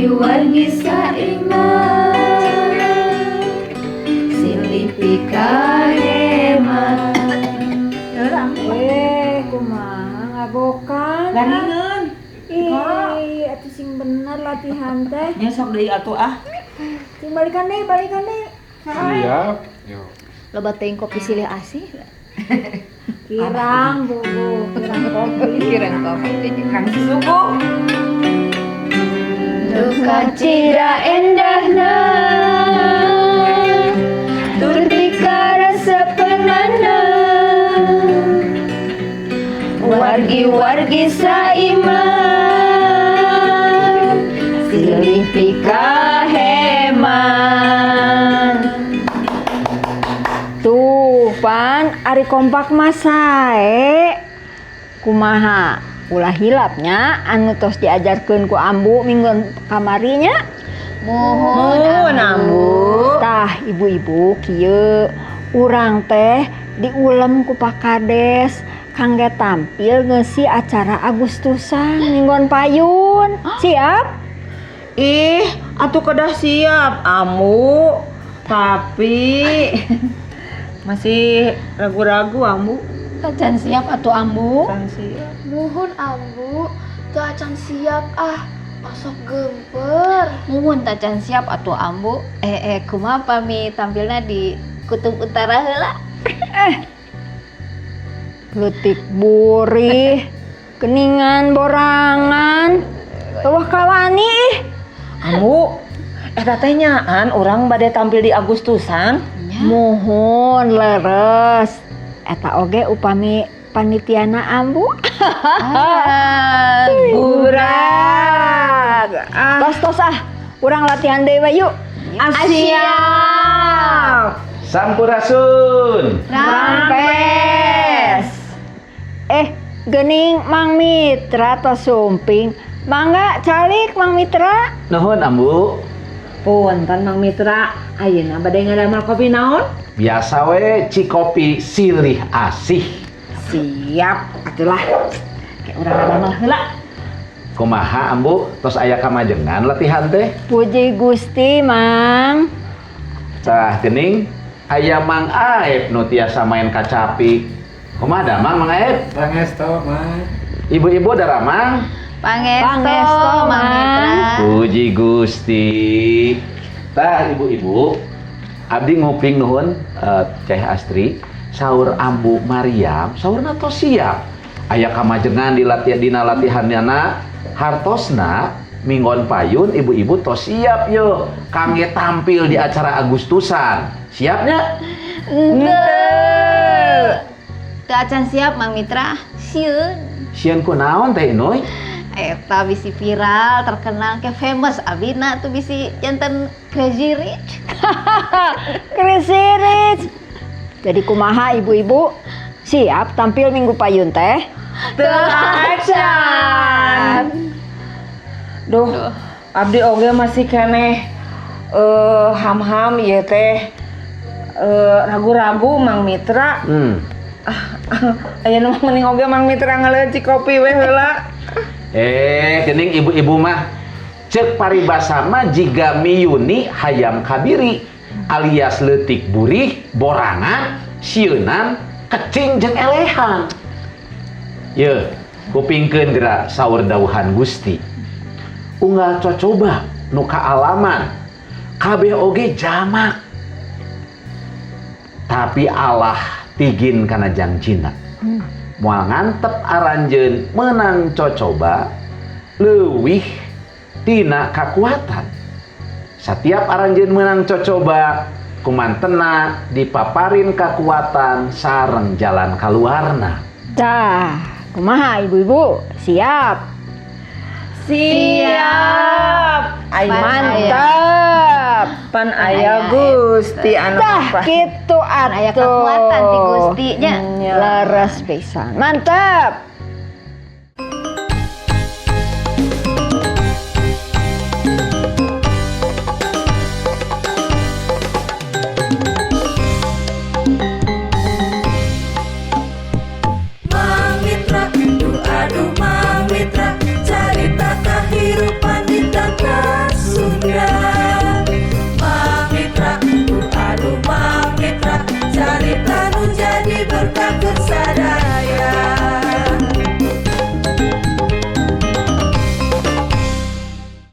Wargi-wargi saiman, silih pikaheman. Eh, kumaha ngagokan? Garingeun. Ih, atuh sing bener latihan teh. Nya sok deui atuh ah. Sing balikan deui, balikan deui. Siap. Yo. Loba teuing kopi silih asih. Kirang, bubu, kirang kopi. Kirang kopi. Kang suguh. Duka cira endahna, tur pikaresepeunana. Wargi-wargi saiman, silih pikaheman. Tuh, pan ari kompak mah sae. Kumaha? Ulah hilap nya anu tos diajarkeun ku Ambu minggu kamari nya. Muhun. Muhun, Ambu. Tah, ibu-ibu, kieu urang teh diulem ku Pak Kades kangge tampil ngeusi acara Agustusan minggon payun. Siap? Ih, atuh kedah siap, Ambu. Tapi masih ragu-ragu, Ambu. Acan siap atuh, Ambu. Can siap. Muhun, Ambu, teu acan siap ah, osok gemper. Muhun, tacan siap atuh, Ambu. Eh eh, kumaha pami tampilna di Kutub Utara heula? Leutik burih, geningan borangan, euweuh kawani ih. Ambu, eta teh nyaan urang bade tampil di Agustusan. Muhun, leres. Eta oge upami panitiana, Ambu. Ah, Gurak. Ah, Tos tos ah, urang latihan deui we yuk. Siap. Sampurasun. Rampes. Eh, gening Mang Mitra tos sumping. Mangga calik, Mang Mitra. Nuhun, Ambu. Punten, Mang Mitra, ayeuna bade ngadamel kopi naon? Biasa we, cikopi silih asih. Siap, atulah. Kayak urang ngadamel heula. Kumaha, Ambu, tos aya kamajengan latihan teh? Puji Gusti, Mang. Tah gening aya Mang Aep nu tiasa main kacapi. Kumaha damang, Mang Aep? Pangestu, Mang. Ibu-ibu daramang? Pangesto, Pangesto, Mang Mang. Mitra. Puji Gusti. Tah ibu-ibu, abdi nguping nuhun Ceh Astri, saur Ambu Mariam, saurna tos siap. Aya kamajengan di latihan dina latihanna, hartosna minggon payun ibu-ibu tos siap yo kangge tampil di acara Agustusan. Siapnya? Henteu. Teu acan siap, Mang Mitra. Sieun. Sieun ku naon, Teh Inoy? Eta bisi viral, terkenal, ke famous abina tuh bisi janten crazy rich. Crazy rich. Jadi kumaha, ibu-ibu? Siap tampil minggu payun teh? Teu acan. Duh, abdi oge masih keneh ham-ham ieu teh, ragu-ragu, Mang Mitra. Ayeuna mah mending oge Mang Mitra ngaleueut kopi we heula. Eh, gening ibu-ibu mah cek paribasa mah jiga miyuni hayam kabiri alias leutik burih, borangan, sieunan, kecing jeung elehan. Ye, kupingkeun geura saur dawuhan Gusti. Unggal cocoba nu kaalaman kabeh oge jamak. Tapi Allah tigin kana jangjina. Moal ngantep aranjeun menang cocoba leuwih tina kakuatan. Setiap aranjeun menang cocoba, kumantena dipaparin kakuatan sareng jalan kaluarna. Tah, kumaha, ibu-ibu? Siap? Siap. Ay, Mantap. Pan aya Gusti anu Tah, kitu Aya atuh. kekuatan ti Gusti nya. Leres pisan. Mantap.